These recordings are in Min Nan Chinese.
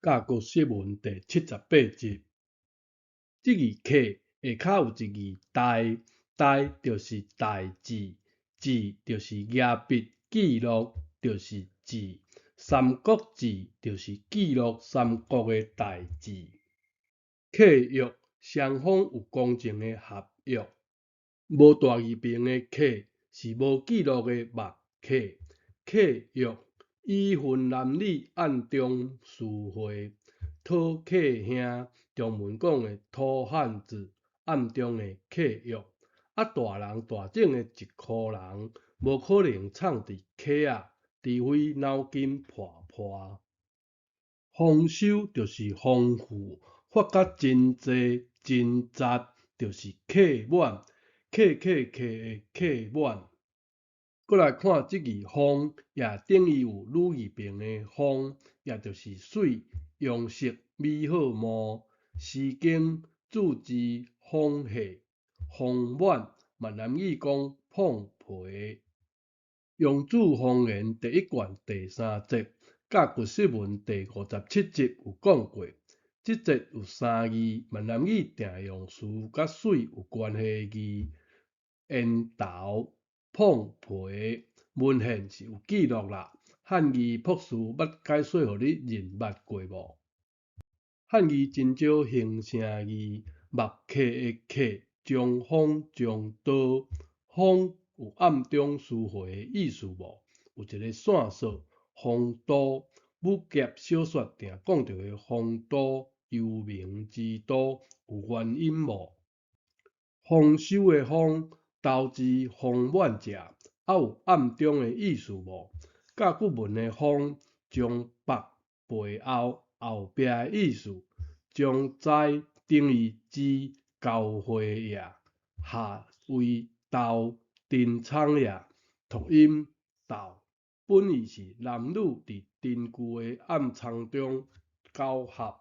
甲國釋文第78集。這字客下跤有一字代，代就是代誌，誌就是額筆記錄，就是誌。三國志就是記錄三國的代誌。契約，雙方有公證的合約。無大字邊的契是無記錄的目契。契約已婚男女暗中私會，討客兄，中文講的討漢子，暗中的契約。啊，大人大種的一箍人，無可能藏佇契仔，除非腦筋破破。豐收就是豐富，發甲真濟真雜，就是客滿，客客客的客滿。閣來看這字風，也等於有女字邊的芳，也就是媠、容色、美好貌。詩經子之風血，豐滿，閩南語講膨皮。楊子方言第一卷第三節，甲古釋文第57集有講過。這節有三字，閩南語定用詞佮媠有關係的字：緣投、膨皮。文獻是有記錄啦。漢字博士捌解說予你認捌過無？漢字真少形聲字，目客的客，中鋒中刀，鋒有暗中私會的意思無？有一个線索，酆都，武俠小說定講著的酆都，幽冥之都，有原因無？豐收的豐，投資豐滿者，啊有暗中的意思無？甲骨文的方，將北背後後壁的意思，將災等於之交匯也，下為豆珍倉也，讀音豆，本意是男女佇珍具的暗倉中苟合。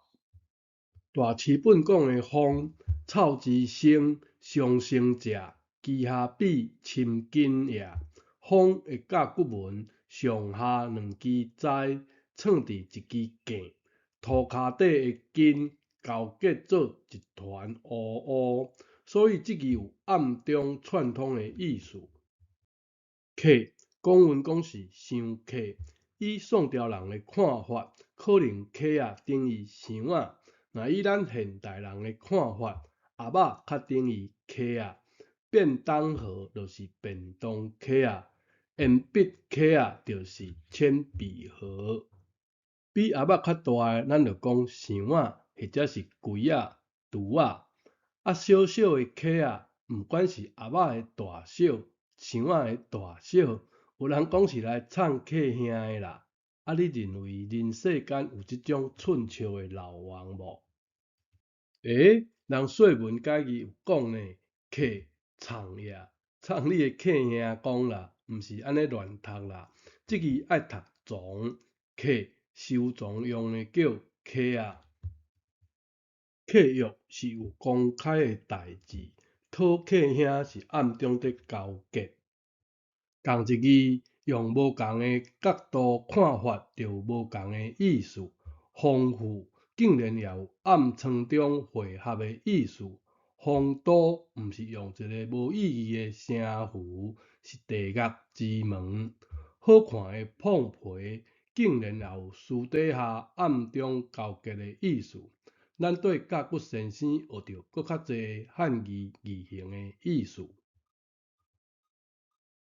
大師本講的風，草之生，上升者，機下比深根也。風的甲骨文上下兩支災，藏佇一支劍，塗跤底的根勾結做一團烏烏，所以這字有暗中串通的意思。客，古文講是傷客，以宋朝人的看法，可能客仔等於箱仔；若以咱現代人的看法，盒仔較等於客仔。便當盒就是便當客仔，鉛筆盒仔就是鉛筆盒。比盒仔較大的，咱就講箱仔，或者是櫃仔、櫥仔。啊，小小的盒仔，毋管是盒仔的大小，箱仔的大小，有人講是來藏客兄的啦。啊，你認為人世間有這種寸笑的老王無？欸，人說文解字有講呢，客藏也，藏你的客兄講啦，毋是按呢亂讀啦。這字愛讀藏，客收藏用的叫客仔。契約是有公開的代誌，討客兄是暗中佇勾結。仝一字用無仝的角度看法，就有無仝的意思。豐富竟然也有暗藏中會合的意思。酆都毋是用一个無意義的聲符，是地獄之門。好看的膨皮，竟然也有私底下暗中勾結的意思。咱對甲骨先生學著閣較濟漢字字形的意思。